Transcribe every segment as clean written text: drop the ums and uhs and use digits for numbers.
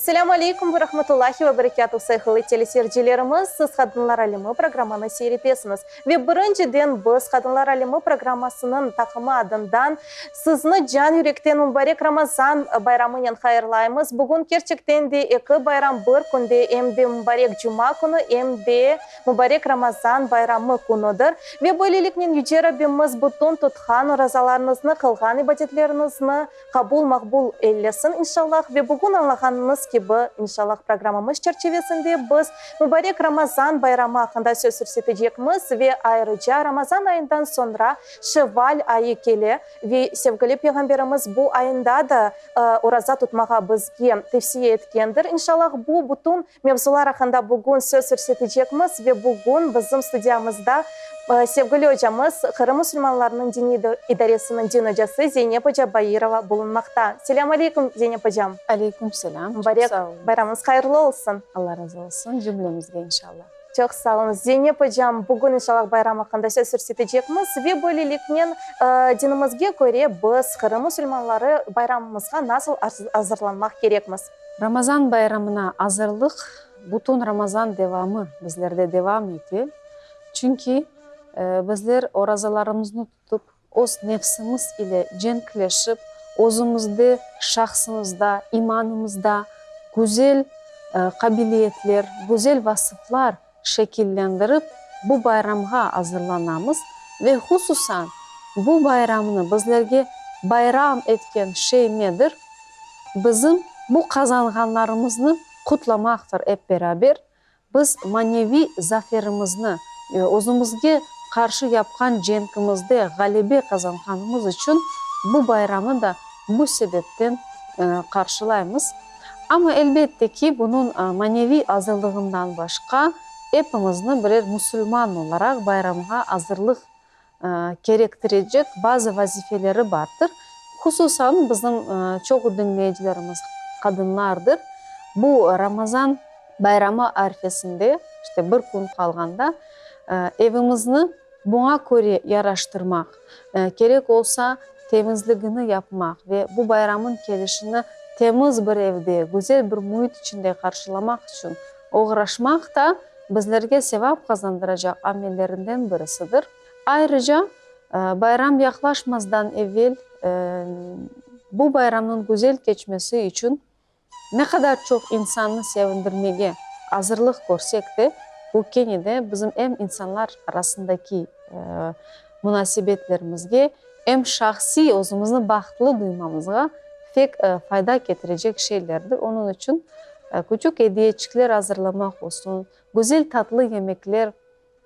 Esselâmu aleykum ve rahmetullahi ve berekâtuh, sayğılı teleseyircilerimiz! Siz Qadınlar alemi programmanı seyir etesiñiz. Ve birinciden biz Qadınlar alemi programmasınıñ taqımı adından sizni can yürekten mübarek Ramazan bayramınen hayırlaymız. Bugün kerçekten de eki bayram bir künde, em de mübarek Cuma künü, em de mübarek Ramazan bayramı künüdir. Ve böyleliknen Yüce Rabbimiz bütün tutqan orazalarıñıznı, qılğan ibadetleriñizni Qabul maqbul eylesin, inşallah, ve bugün añlağanıñız kibi, inşallah, programmamız çerçivesinde biz mübarek Ramazan bayramı aqqında söz yürsetecekmiz ve ayrıca Ramazan ayından soñra Şevval ayı kele ve sevgili Peyğamberimiz bu ayında da oraza tutmağa bizge tevsiye etkendir. İnşallah, bu bütün Mevzular aqqında bugün söz yürsetecekmiz ve bugün bizim studiyamızda sevgili ocamız, Qırım musulmanlarınıñ diniy idaresiniñ din ocası Zeynep oca Bairova bulunmaqta. Selâm aleyküm, Zeynep ocam. Aleyküm selâm. Mubarek bayramıñız hayırlı olsun. Allah razı olsun cümlemizge inşallah. Çoq sağ oluñız, Zeynep ocam. Bugün inşallah bayram aqqında söz yürsetecekmiz ve böyleliknen dinimizge köre biz, Qırım musulmanları, bayramımızğa nasıl azırlanmaq kerekmiz? Ramazan bayramına azırlıq bütün Ramazan devamı bizlerde devam ete. Çünki bizler orazalarımıznı tutıp, öz nefsimiz ile cenkleşip, özümizde, şahsımızda, imanımızda güzel qabiliyetler, güzel vasıflar şekillendirip, bu bayramğa azırlanamız ve hususan bu bayramnı bizlerge bayram etken şey nedir? Bizim bu qazanğanlarımıznı qutlamaqtır ep beraber. Biz maneviy zaferimizni, özümizge qarşı yapqan cenkimizde ğalebe qazanğanımız içün bu bayramı da bu sebepten qarşılaymız. Amma, elbette ki, bunıñ maneviy azırlığından başqa, epimizni birer musulman olaraq bayramğa azırlıq kerektirecek bazı vazifeleri bardır. Hususan, bizim çoğu diñleyicilerimiz qadınlardır. Bu Ramazan bayramı arfesinde, işte bir kün qalğanda, evimizni buña köre yaraştırmaq, kerek olsa, temizligini yapmaq ve bu bayramın kelişini temiz bir evde, güzel bir müit içinde qarşılamaq içün oğraşmaq da bizlerge sevap qazandıracaq amellerinden birisidir. Ayrıca, bayram yaqlaşmazdan evel bu bayramnıñ güzel keçmesi içün Ne qadar çoq insannı sevindirmege azırlıq körsek de, bu kene de bizim em insanlar arasındaki munasebetlerimizge, em şahsiy özümizni bahtlı duymamızğa pek fayda ketirecek şeylerdir. Onıñ içün küçük ediyeçikler azırlamaq olsun, güzel tatlı yemekler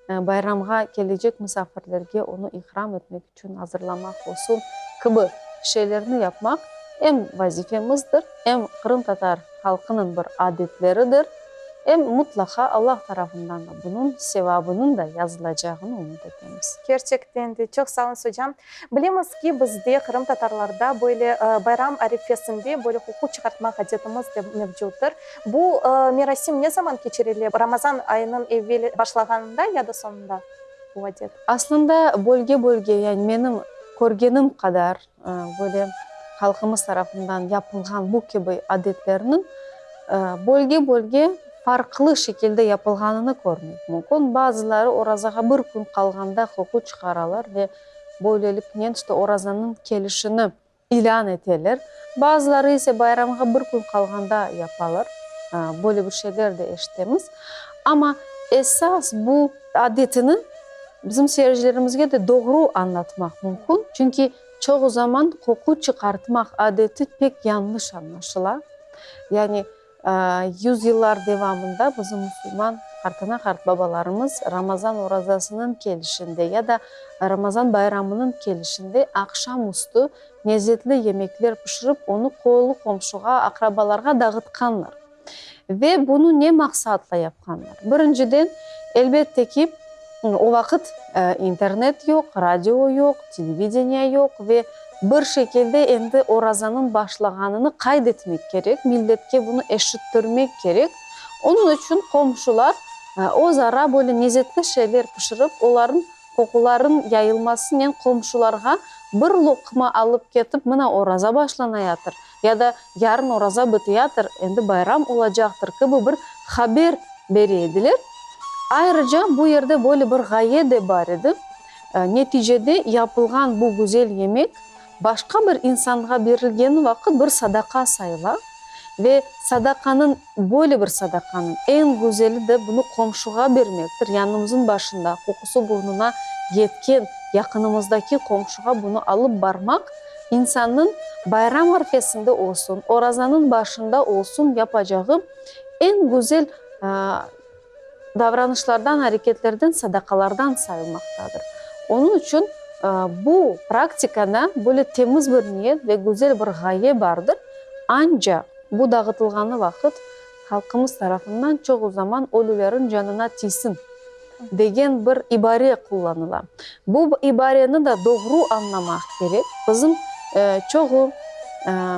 bayramğa kelecek musafirlerge onı ikram etmek içün azırlamaq olsun kibi şeylerni yapmaq em vazifemizdir, em qırımtatar halqınıñ bir adetleridir, em mutlaqa Allah tarafından da bunıñ sevabınıñ da yazılacağını ümüt etemiz. Kerçekten de, çoq sağ oluñız, ocam. Bilemiz ki, bizde, qırımtatarlarda, böyle bayram arifesinde böyle qoqu çıqartmaq adetimiz de mevcuttır. Bu merasim ne zaman keçirile, Ramazan ayınıñ evvel başlağanında ya da soñunda bu adet? Aslında bölge-bölge, yani menim körgenim qadar, böyle halqımız tarafından yapılğan bu kibi adetlerniñ bölge-bölge farqlı şekilde yapılğanını körmek mümkün. Bazıları orazağa bir kün qalğanda qoqu çıqaralar ve böyleliknen işte orazanıñ kelişini ilân eteler. Bazıları ise bayramğa bir kün qalğanda yapalar. Böyle bir şeyler de eşitemiz. Amma esas bu adetini bizim seyircilerimizge de doğru añlatmaq mümkün. Çünki çoğu zaman qoqu çıqartmaq adeti pek yañlış añlaşıla. Yani Yüzyıllar devamında bizim musulman qartana-qartbabalarımız Ramazan orazasınıñ kelişinde ya da Ramazan bayramınıñ kelişinde aqşam üstü lezetli yemekler pişirip, onı qolu-qomşuğa, aqrabalarğa dağıtqanlar. Ve bunı ne maqsatla yapqanlar? Birinciden, elbette ki, o vaqıt internet yoq, radio yoq, televideniye yoq ve Bir şekilde endi orazanıñ başlağanını qayd etmek kerek, milletke bunı eşittirmek kerek. Onıñ içün qomşular öz ara böyle lezetli şeyler pişirip, olarnıñ Qoqularıñ yayılmasınen qomşularğa bir loqma alıp ketip, mına oraza başlanayatır ya da yarın oraza biteyatır, endi bayram olacaqtır kibi bir haber bere ediler. Ayrıca bu yerde böyle bir ğaye de bar edi, neticede yapılğan bu güzel yemek başqa bir insanğa berilgeni vaqıt bir sadaqa sayıla ve sadaqanıñ, böyle bir sadaqanıñ eñ güzeli de bunı qomşuğa bermektir, yanımızın başında, qoqusı burnuna yetken yaqınımızdaki qomşuğa bunı alıp barmaq, insannıñ bayram arfesinde olsun, orazanıñ başında olsun yapacağı eñ güzel davranışlardan, areketlerden, sadaqalardan sayılmaqtadır. Onıñ içün bu praktikada böyle temiz bir niyet ve güzel bir ğaye bardır. Ancaq bu dağıtılğanı vaqıt halqımız tarafından çoğu zaman ölülerin canına tiysin degen bir ibare qullanıla. Bu ibareni da doğru añlamaq kerek. Bizim çoğu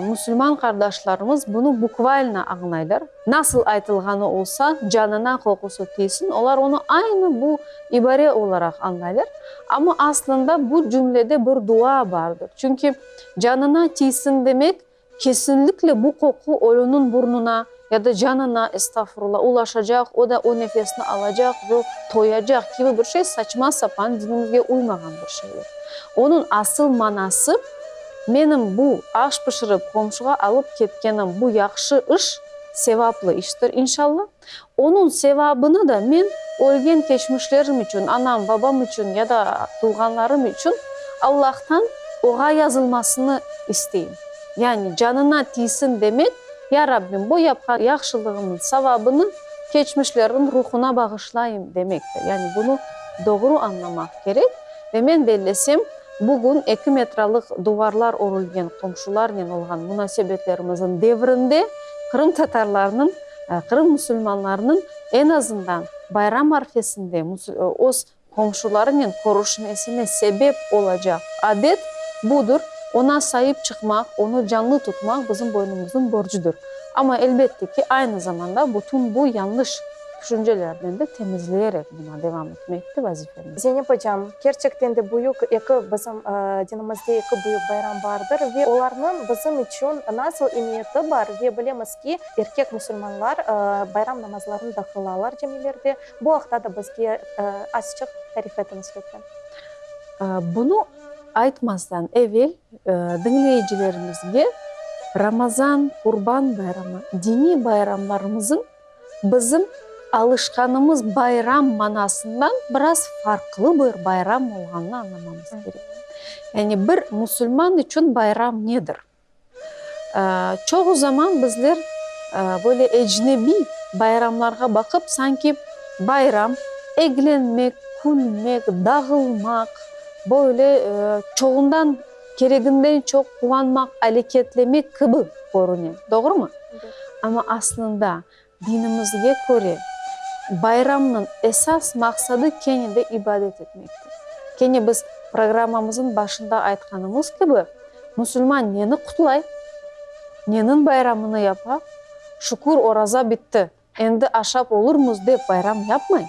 musulman qardaşlarımız bunı bukvalno añlaylar. Nasıl aytılğanı olsa, canına qoqusı tiysin, olar onı aynı bu ibare olaraq añlaylar. Amma aslında bu cümlede bir dua bardır. Çünki canına tiysin demek, kesinlikle bu qoqu ölüniñ burnuna ya da canına, estağfurullah, ulaşacaq, o da o nefesni alacaq ve toyacaq kibi bir şey saçma-sapan, dinimizge uymağan bir şeydir. Onıñ asıl manası, Menim bu aş pişirip qomşuğa alıp ketkenim bu yahşı iş, sevaplı iştir, inşalla. Onıñ sevabını da men ölgen keçmişlerim içün, anam, babam içün ya da tuvğanlarım içün Allahtan oğa yazılmasını isteyim. Yani canına tiysin demek, Ya Rabbim, bu yapqan yahşılığımnıñ savabını keçmişlerniñ ruhuna bağışlayım demektir. Yani bunı doğru añlamaq kerek ve men bellesem, Bugün eki metralıq duvarlar örülgen qomşularnen olğan munasebetlerimizniñ devrinde qırımtatarlarnıñ, Qırım musulmanlarınıñ eñ azından bayram arfesinde öz qomşularınen körüşmesine sebep olacaq adet budır, oña saip çıqmaq, onı canlı tutmaq bizim boynumıznıñ borcudır. Amma, elbette ki, aynı zamanda bütün bu yañlış tüşüncelerden de temizleyerek buna devam etmek de vazifemiz. Zeynep ocam, kerçekten de büyük eki bizim dinimizde eki büyük bayram bardır ve olarnıñ bizim içün nasıl emiyeti bar ve bilemiz ki, erkek musulmanlar bayram namazlarını da qılalar camilerde. Bu aqta da bizge azçıq tarif etiñiz lütfen. Bunı aytmazdan evel diñleyicilerimizge Ramazan, Qurban bayramı, diniy bayramlarımızıñ Bizim alışqanımız bayram manasından biraz farqlı bir bayram olğanını añlamamız kerek. Yani bir musulman içün bayram nedir? Çoğu zaman bizler böyle ecnebiy bayramlarğa baqıp, sanki bayram, eglenmek, külmek, dağılmaq, böyle çoğundan, kereginden çoq quvanmaq, aleketlemek kibi körüne, doğrumı? Amma aslında, dinimizge köre, bayramnıñ esas maqsadı kene de ibadet etmektir. Kene biz programmamıznıñ başında aytqanımız kibi, musulman neni qutlay, neniñ bayramını yapa? Şükür, oraza bitti, Endi aşap olurmız dep bayram yapmay.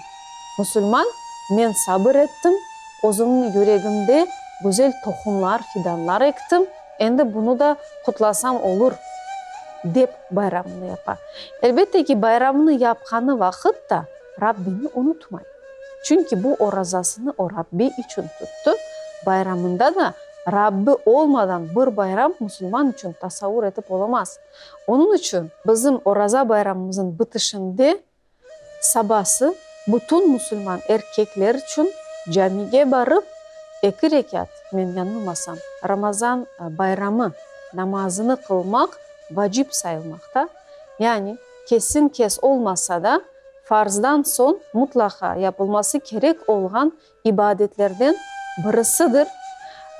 Musulman, men sabır ettim, özümniñ yüregimde güzel tohumlar, fidanlar ektim, endi bunı da qutlasam olur, dep bayramını yapa. Elbette ki, bayramını yapqanı vaqıt da Rabbini unutmay. Çünki bu orazasını o Rabbi içün tuttı, bayramında da Rabbi olmadan bir bayram musulman içün tasavur etip olamaz. Onıñ içün bizim Oraza bayramımızıñ bitişinde sabası bütün musulman erkekler içün camige barıp eki rekât, men yañılmasam, Ramazan bayramı namazını qılmaq vacip sayılmaqta, yani kesin-kes olmasa da, farzdan soñ mutlaqa yapılması kerek olğan ibadetlerden birisidir,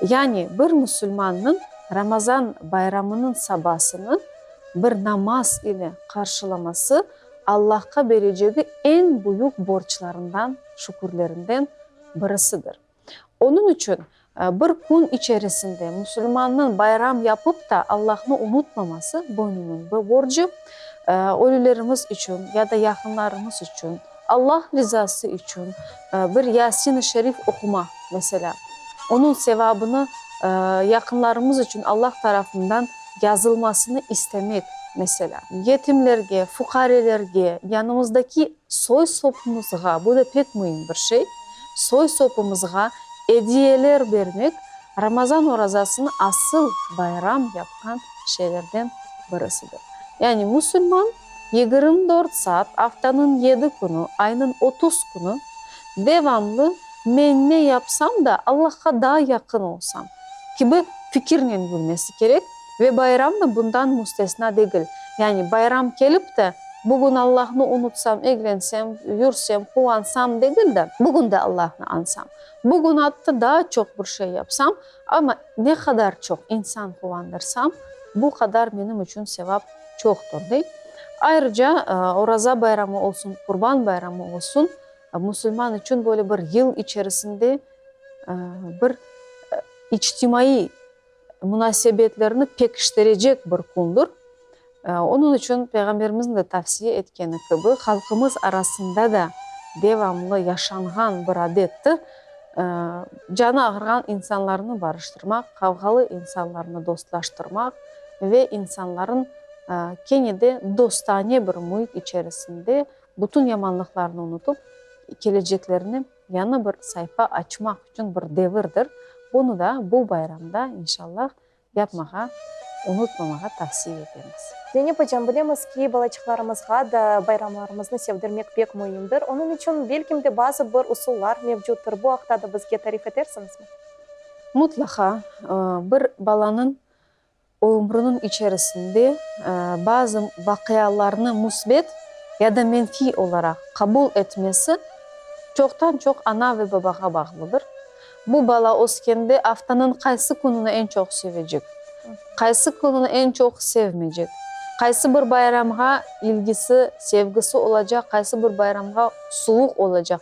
yani bir musulmannıñ Ramazan bayramınıñ sabasını bir namaz ile qarşılaması Allahqa berecegi eñ büyük borclarından, şükürlerinden birisidir. Onıñ içün bir kün içerisinde musulmannıñ bayram yapıp ta Allahnı unutmaması boynunıñ bir borcu, ölülerimiz içün ya da yaqınlarımız içün. Allah rizası içün bir Yasin-i Şerif oqumaq, meselâ, onıñ sevabını yaqınlarımız içün Allah tarafından yazılmasını istemek, meselâ, yetimlerge, fuqarelerge, yanımızdaki soy-sopumızğa, bu da pek müim bir şey, soy-sopumızğa ediyeler bermek Ramazan orazasını asıl bayram yapqan şeylerden birisidir. Yani musulman 24 saat, aftanıñ yedi künü, aynıñ 30 künü devamlı men ne yapsam da Allahqa daa yaqın olsam kibi fikirnen yürmesi kerek ve bayram da bundan müstesna degil. Yani bayram kelip de, bugün Allahnı unutsam, eglensem, yürsem, quvansam degil de, bugün de Allahnı añsam, bugün atta daa çoq bir şey yapsam, amma ne qadar çoq insan quvandırsam, bu qadar menim içün sevap çoqtur, dey. Ayrıca, Oraza bayramı olsun, Qurban bayramı olsun, musulman içün böyle bir yıl içerisinde bir içtimaiy munasebetlerni pekiştirecek bir kündir. Onıñ içün Peyğamberimizniñ de tavsiye etkeni kibi, halqımız arasında da devamlı yaşanğan bir adettir, canı ağırğan insanlarnı barıştırmaq, qavğalı insanlarnı dostlaştırmaq ve insanların kene de dostane bir müit içerisinde bütün yamanlıqlarnı unutıp, keleceklerini yañı bir sayfa açmaq içün bir devirdir. Bunı da bu bayramda, inşallah, yapmağa unutmamağa tavsiye etemiz. Zeynep ocam, bilemiz ki, balaçıqlarımızğa da bayramlarımıznı sevdirmek pek müimdir. Onıñ içün, belkim de, bazı bir usullar mevcuttır. Bu aqta da bizge tarif etersiñizmi? Mutlaqa. Bir balanıñ ömrüniñ içerisinde bazı vaqialarnı müsbet ya da menfiy olaraq qabul etmesi çoqtan-çoq ana ve babağa bağlıdır. Bu bala öskende aftanıñ qaysı kününi eñ çoq sevecek, qaysı kününi eñ çoq sevmeycek, qaysı bir bayramğa ilgisi, sevgisi olacaq, qaysı bir bayramğa suvuq olacaq,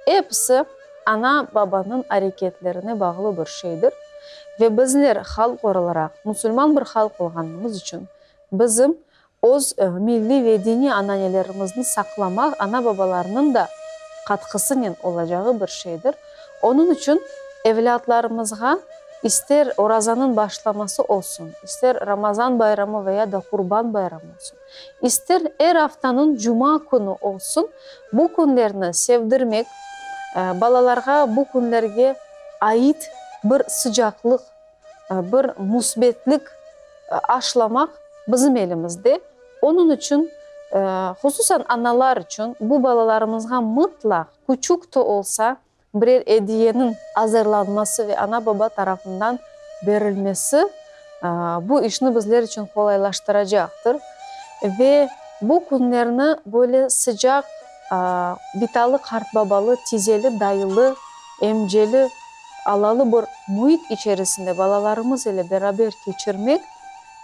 episi ana-babanıñ areketlerine bağlı bir şeydir. Ve bizler halq olaraq, musulman bir halq olğanımız içün, bizim öz milliy ve diniy ananelerimizni saqlamaq ana-babalarnıñ da qatqısınen olacağı bir şeydir. Onıñ içün evlâtlarımızğa ister orazanıñ başlaması olsun, ister Ramazan bayramı ve ya da Qurban bayramı olsun, ister er aftanıñ cuma künü olsun, bu künlerni sevdirmek, balalarğa bu künlerge ait bir sıcaqlıq, bir müsbetlik aşlamaq bizim elimizde. Onıñ içün, hususan analar içün, bu balalarımızğa mıtlaq, küçük te olsa, birer ediyeniñ azırlanması ve ana-baba tarafından berilmesi bu işni bizler içün qolaylaştıracaqtır. Ve bu künlerni böyle sıcaq, bitalı, qartbabalı, tizeli, dayılı, emceli, alalı bir müit içerisinde balalarımız ile beraber keçirmek,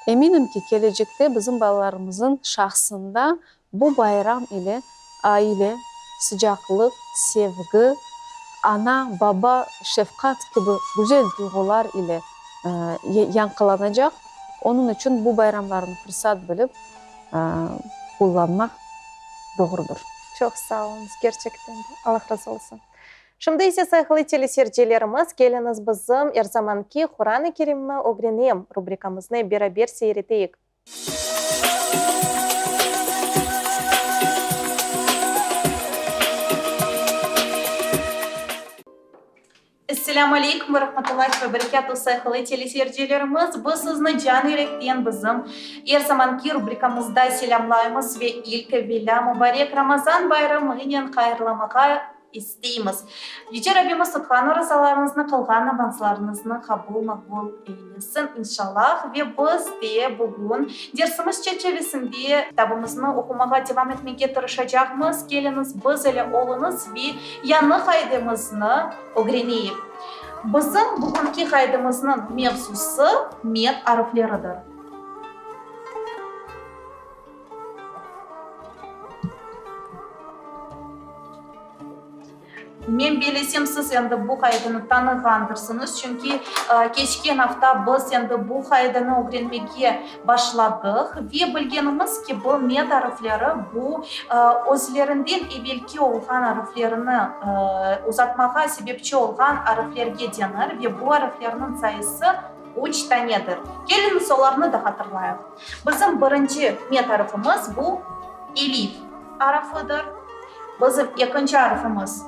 eminim ki, kelecekte bizim balalarımızın şahsında bu bayram ile aile, sıcaqlıq, sevgi, ana, baba, şefqat kibi güzel duyğular ile yañqılanacaq. Onıñ içün bu bayramlarnı fırsat bilip qullanmaq doğrudır. Çoq sağ oluñız, kerçekten de. Allah razı olsun. Şimdi ise, sayğılı teleseyircilerimiz, keliñiz bizim er zamanki Quran-ı Kerimni ögrenem rubrikamıznı beraber seyir eteyik. Esselâmu aleykum ve rahmetullahi ve berekâtuh, sayğılı teleseyircilerimiz! Biz sizni can yürekten bizim er zamanki rubrikamızda selâmlaymız ve ilk evelâ mubarek Ramazan bayramınen hayırlamağa İsteymiz. Yüce Rabbimiz tutqan orazalarıñıznı, qılğan namazlarıñıznı qabul maqbul eylesin, inşallah. Ve biz de bugün dersimiz çerçevesinde kitabımıznı oqumağa devam etmege tırışacaqmız. Keliñiz, biz ile oluñız ve yañı qaidemizni ögreneyik. Bizim bugünki qaidemizniñ mevzusı med arfleridir. Men bilesem, siz endi bu qaideni tanığandırsıñız, çünki keçken afta biz endi bu qaideni ögrenmege başladıq ve bilgenimiz kibi, med arfleri bu özlerinden evelki olğan arflerini uzatmağa sebepçi olğan arflerge denir ve bu arflerniñ sayısı üç tanedir. Keliñiz, olarnı da hatırlayıq. Bizim birinci med arfimiz bu elif arfıdır. Bizim ekinci arfimiz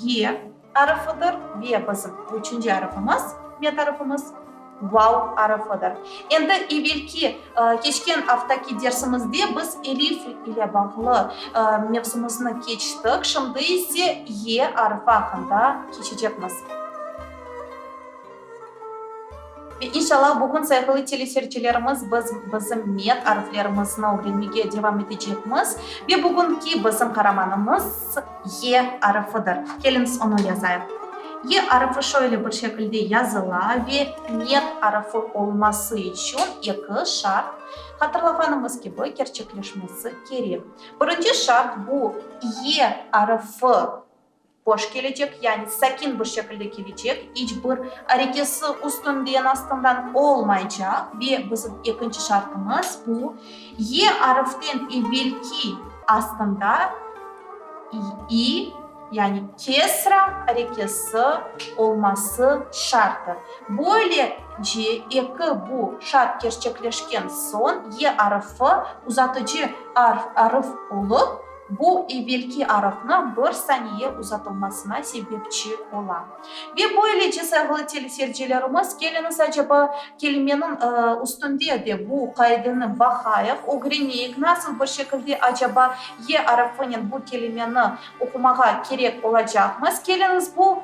ye arfıdır ve bizim üçünci arfimiz, med arfimiz, vav arfıdır. Endi evelki, keçken aftaki dersimizde biz elif ile bağlı mevzumıznı keçtik, şimdi ise ye arfı aqqında keçecekmiz. Ve inşallah bugün, sayğılı teleseyircilerimiz, biz bizim med arflerimizni ögrenmege devam etecekmiz. Ve bugünki bizim qaramanımız ye arfıdır. Keliñiz, onı yazayıq. Ye arfı şöyle bir şekilde yazıla ve med arfı olması içün eki şart, hatırlağanımız kibi, kerçekleşmesi kerek. Birinci şart, bu ye arfı boş kelecek, yani sakin bir şekilde kelecek, iç bir arekesi üstünden, astından olmaycaq. Ve bizim ekinci şartımız bu, ye arften evelki astında i, yani kesra arekesi olması şarttır. Böylece eki bu şart kerçekleşken soñ ye arfı uzatıcı arf olıp, Bu evelki arıqnı bir saniye uzatılmasına sebepçi ola. Ve böylece, sayğılı teleseyircilerimiz, keliñiz, acaba, kelimeniñ üstünde de bu qaideni baqayıq, ögreneyik, nasıl bir şekilde, acaba, ye arfınen bu kelimeni oqumağa kerek olacaqmız. Keliñiz, bu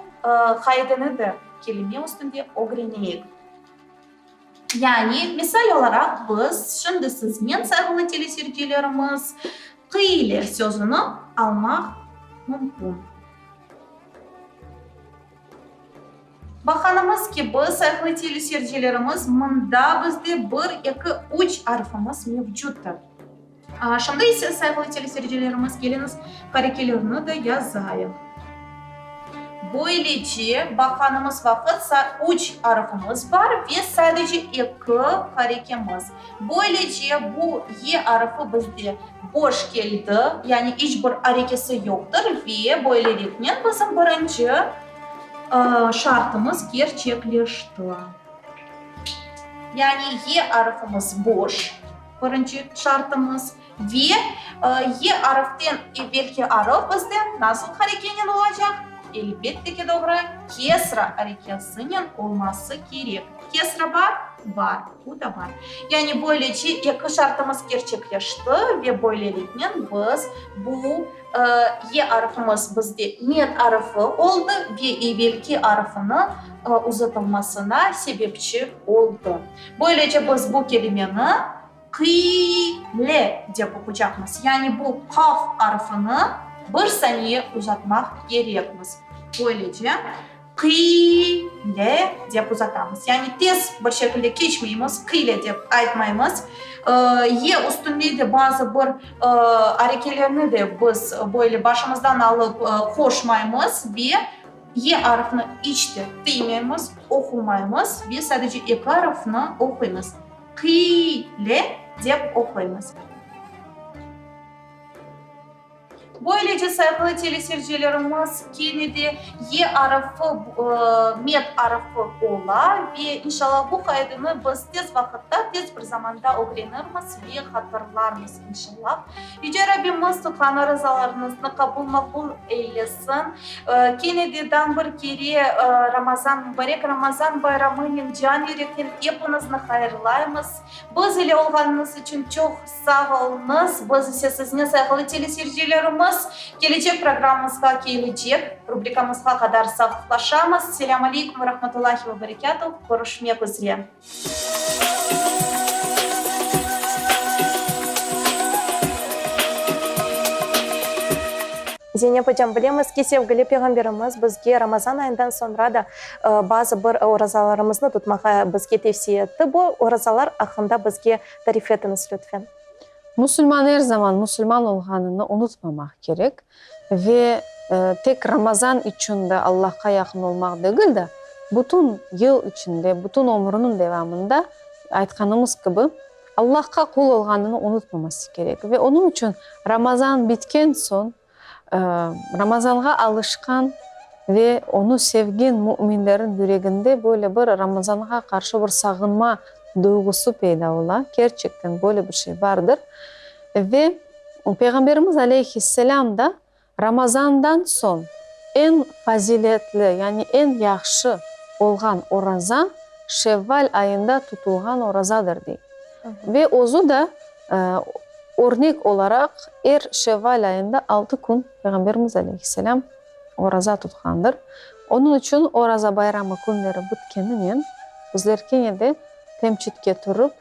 qaideni de kelime üstünde ögreneyik. Yani, misal olaraq, biz şimdi siznen, sayğılı teleseyircilerimiz, qıyle sözüni almaq mümkün. Baqanımız kibi, sayğılı teleseyircilerimiz, mında bizde bir, eki, üç arfımız mevcuttır. Şimdi ise, sayğılı teleseyircilerimiz, keliñiz, harekelerni de yazayıq. Böylece, baqanımız vaqıt, üç arfımız bar ve sadece eki harekemiz. Böylece, bu ye arfı bizde boş keldi, yani iç bir arekesi yoqtır ve böyleliknen bizim birinci şartımız kerçekleşti. Yani ye arfımız boş. Birinci şartımız ve ye arften evelki arf bizde nasıl harekenen olacaq? Elbette ki, doğru, kesra arekesinen olması kerek. Kesra bar? Bar, bu da bar. Yani böylece eki şartımız kerçekleşti ve böyleliknen biz bu ye arfımız bizde med arfı oldı ve evelki arfını uzatılmasına sebepçi oldı. Böylece biz bu kelimeni qıyle dep oqucaqmız. Yani bu qaf arfını bir saniye uzatmaq kerekmiz. Böylece qıyle dep uzatamız. Yani tez bir şekilde keçmeymiz, qıyle dep aytmaymız. Ye üstünde de bazı bir arekelerni de biz böyle başımızdan alıp qoşmaymız ve ye arfını iç de tiymeymiz, oqumaymız ve sadece eki arfnı oquymız, qi-le dep oquymız. Böylece, sayğılı teleseyircilerimiz, kene de ye arfı med arfı ola ve inşallah bu qaideni biz tez vaqıtta, tez bir zamanda ögrenirmiz ve hatırlarmız, inşallah. Yüce Rabbimiz tutqan orazalarıñıznı qabul-maqbul eylesin. Kene de daa bir kere Ramazan, mubarek Ramazan bayramınen can-yürekten epiñizni hayırlaymız. Biz ile olğanıñız içün çoq sağ oluñız. Biz ise siznen, sayğılı teleseyircilerimiz, kelecek programmamızğa, kelecek rubrikamızğa qadar sağlıqlaşamız. Selâm aleykum ve rahmetullahi ve berekâtuh. Körüşmek üzre. Zeynep ocam, bilemiz ki, sevgili Peyğamberimiz bizge Ramazan ayından soñra da bazı bir orazalarımıznı tutmağa bizge tevsiye etti. Bu orazalar aqqında bizge tarif etiñiz, lütfen. Musulman er zaman musulman olğanını unutmamaq kerek ve. tek Ramazan içün de Allahqa yaqın olmaq degil de, bütün yıl içinde, bütün ömrüniñ devamında, aytqanımız kibi, Allahqa qul olğanını unutmaması kerek. Ve onıñ içün Ramazan bitken soñ, Ramazanğa alışqan ve onı sevgen müminlerniñ yüreginde böyle bir Ramazanğa qarşı bir sağınma duyğusı peyda ola. Kerçekten böyle bir şey bardır. Ve Peyğamberimiz aleyhisselâm da Ramazandan soñ eñ faziletli, yani eñ yahşı olğan oraza Şevval ayında tutulğan orazadır, dey. Ve özü de örnek olaraq er Şevval ayında altı kün Peyğamberimiz aleyhisselâm oraza tutqandır. Onıñ içün Oraza bayramı künleri bitkeninen bizler kene de temçitke turıp,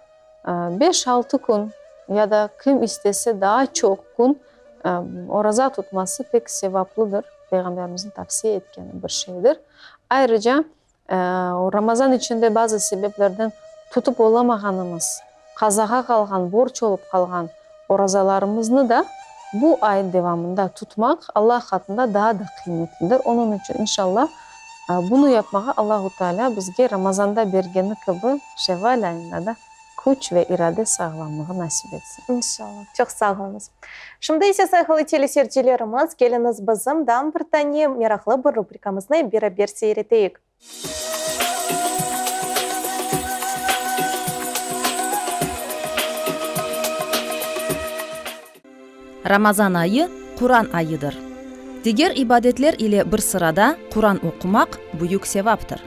beş-altı kün ya da kim istese daa çoq kün oraza tutması pek sevaplıdır, Peyğamberimizniñ tavsiye etkeni bir şeydir. Ayrıca, Ramazan içinde bazı sebeplerden tutıp olamağanımız, qazağa qalğan, borc olıp qalğan orazalarımıznı da bu ay devamında tutmaq Allah qatında daa da qıymetlidir. Onıñ içün, inşallah, bunı yapmağa Allahu Teala bizge Ramazanda bergeni kibi Şevval ayında da küç ve irade sağlamlığı nasip etsin. İnşallah. Çoq sağ oluñız. Şimdi ise, sayğılı teleseyircilerimiz, keliñiz bizim daa bir tane meraqlı bir rubrikamıznı beraber seyir eteyik. Ramazan ayı, Quran ayıdır. Diger ibadetler ile bir sırada Quran oqumaq büyük sevaptır.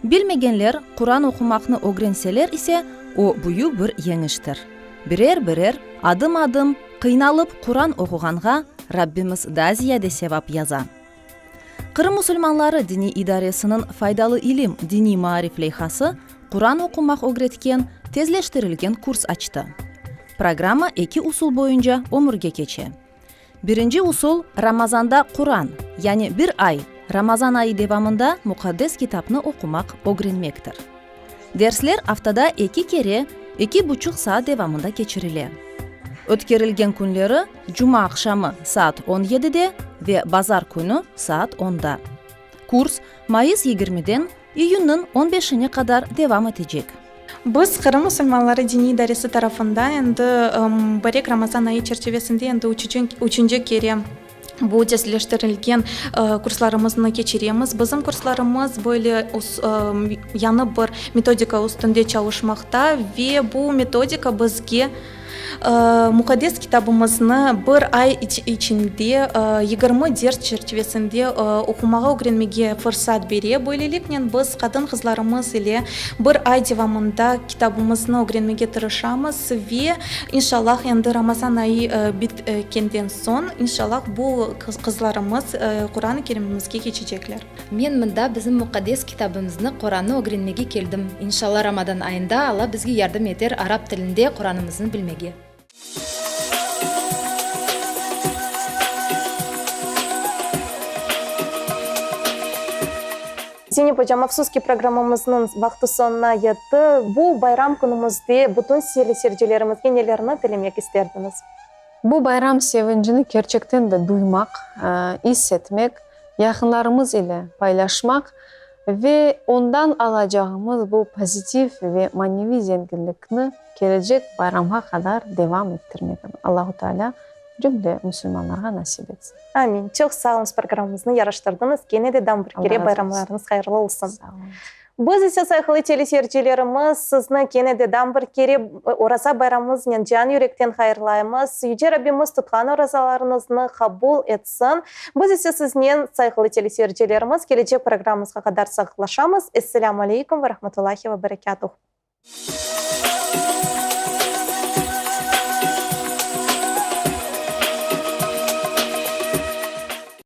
Bilmegenler Quran oqumaqnı ögrenseler ise, o büyük bir yeñiştir. Birer-birer, adım-adım, qıynalıp Quran oquğanğa Rabbimiz daa ziyade sevap yaza. Qırım musulmanları diniy idaresiniñ Faydalı ilim diniy maarif leyhası Quran oqumaq ögretken tezleştirilgen kurs açtı. Programma eki usul boyunca ömürge keçe. Birinci usul, Ramazanda Quran, yani bir ay, Ramazan ayı devamında Muqaddes Kitapnı oqumaq ögrenmektir. Dersler aftada eki kere eki buçuq saat devamında keçirile. Ötkerilgen künleri, cuma aqşamı saat on yedide ve bazar künü saat onda. Kurs mayıs yigirmiden iyünniñ on beşine qadar devam etecek. Biz Qırım musulmanları diniy idaresi tarafından endi mubarek Ramazan ayı çerçivesinde endi üçünci kere bu tezleştirilgen kurslarımıznı keçiremiz. Bizim kurslarımız böyle yañı bir metodika üstünde çalışmaqta ve bu metodika bizge Muqaddes kitabımıznı bir ay içinde 20 ders çerçivesinde oqumağa ögrenmege fırsat bere. Böyleliknen biz qadın-qızlarımız ile bir ay devamında kitabımıznı ögrenmege tırışamız ve inşallah endi Ramazan ayı bitkenden soñ inşallah bu qızlarımız Quran-ı Kerimimizge keçecekler. Men mında bizim muqaddes kitabımıznı, Qorannı ögrenmege keldim. İnşalla Ramadan ayında Alla bizge yardım eter arap tilinde Qoranımıznı bilmege. Zeynep ocam, afsus ki, programmamıznıñ vaqtı soñuna yetti. Bu bayram künümizde bütün seyircilerimizge nelerni tilemek isterdiñiz? Bu bayram sevincini kerçekten de duymaq, is etmek, yaqınlarımız ile paylaşmaq ve ondan alacağımız bu pozitiv ve maneviy zenginlikni kelecek bayramğa qadar devam ettirmek Allahu Teala cümle musulmanlarğa nasip etsin. Amin. Çoq sağ oluñız, programmamıznı yaraştırdıñız. Kene de daa bir kere bayramlarıñız hayırlı olsun. Sağ oluñız. Biz ise, sayğılı teleseyircilerimiz, sizni kene de daa bir kere Oraza bayramıñıznen can-yürekten hayırlaymız. Yüce Rabbimiz tutqan orazalarıñıznı qabul etsin. Biz ise siznen, sayğılı teleseyircilerimiz, kelecek programmamızğa qadar sağlıqlaşamız. Esselâmu aleykum ve rahmetullahi ve berekâtuh.